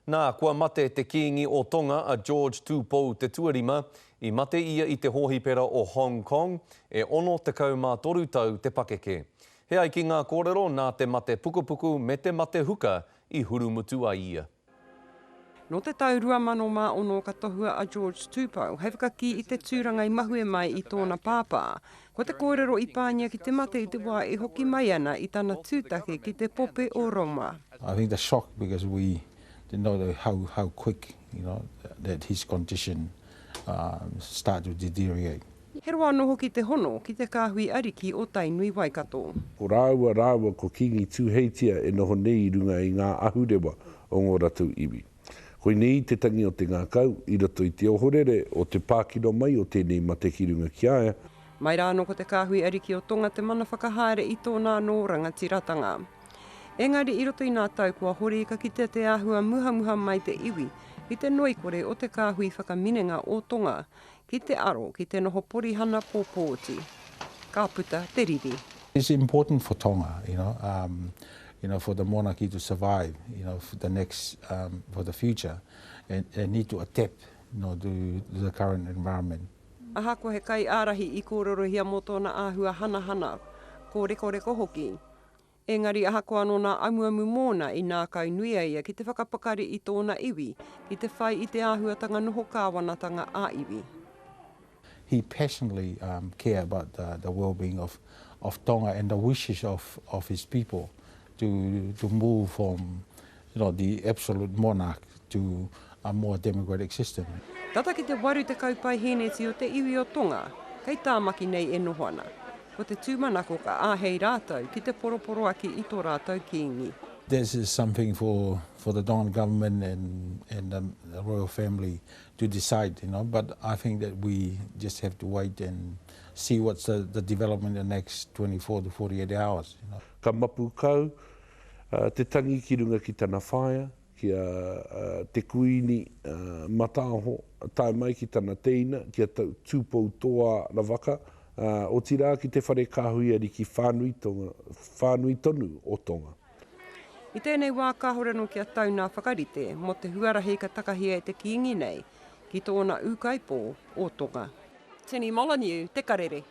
Nā, kua mate te Kīngi o Tonga a George Tupou te Tuarima, i mate ia i te hōhipera o Hong Kong, e 63 tau te pakeke. He ai ki ngā kōrero nā te mate pukupuku me te mate huka i hurumutu ai ia. Nō te tau 2006 ka tohua a George Tupou hei whakakī i te tūranga i mahue mai i tōna pāpā. Ko te kōrero i pāngia ki te mate i te wā e hoki mai ana i tana tūtaki ki te Pope o Roma. I think the shock because we didn't know how how quick you know that his condition start to deteriorate. He roa anō hoki te hono ki te kāhui ariki o Tainui Waikato. Ko rāua rāua ko Kīngi Tūheitia e noho nei i runga i ngā ahurewa o ngō ratou iwi. Koinei te tangi o te ngākau i roto i te ohorere o te pākino mai o tēnei mate ki runga ki a ia. Mai rā anō ko te kāhui ariki o Tonga te mana whakahaere i tōna anō rangatiratanga. Engari i roto i nā tau kua hori ka kitea te āhua muhamuha mai te iwi i te ngoikore o te kāhui whakaminenga o Tonga ki te aro ki te noho porihana pōpōti. Ka puta te riri. It's important for Tonga, you know, um, you know, for the monarchy to survive, you know, for the next, um, for the future, and, and need to adapt, you know, to the current environment. Ahakoa he kaiārahi i kōrerohia mō tōna āhua hanahana, kōrekoreko hoki, Engari ahakoa anō nā amuamu mōna i nākaunui a ia ki te whakapakari i tōna iwi ki te whai i te āhuatanga noho kāwanatanga ā-iwi. He passionately care about the the well-being of of Tonga and the wishes of of his people to to move from you know the absolute monarch to a more democratic system. Tata ki te 80 paihēneti o te iwi o Tonga kei Tāmaki nei e noho ana. Ko te tūmanako ka āhei rātou ki te poroporoaki i tō rātou kīngi. This is something for for the Tongan government and and the royal family to decide, you know, but I think that we just have to wait and see what's the the development in the next 24 to 48 hours, you know. Ka mapu kau te tangi ki runga ki tana whaea, ki a Te Kuini Mataaho, tae mai ki tana teina, ki a Tūpou Toa Rawaka, otirā ki te whare kāhui ariki whānui whānui tonu o Tonga. I tēnei wā kāore anō kia tau nā whakarite mō te huarahi ka takahia e te Kīngi nei ki tōna ūkaipō o Tonga. Tini Molyneux, Te Karere.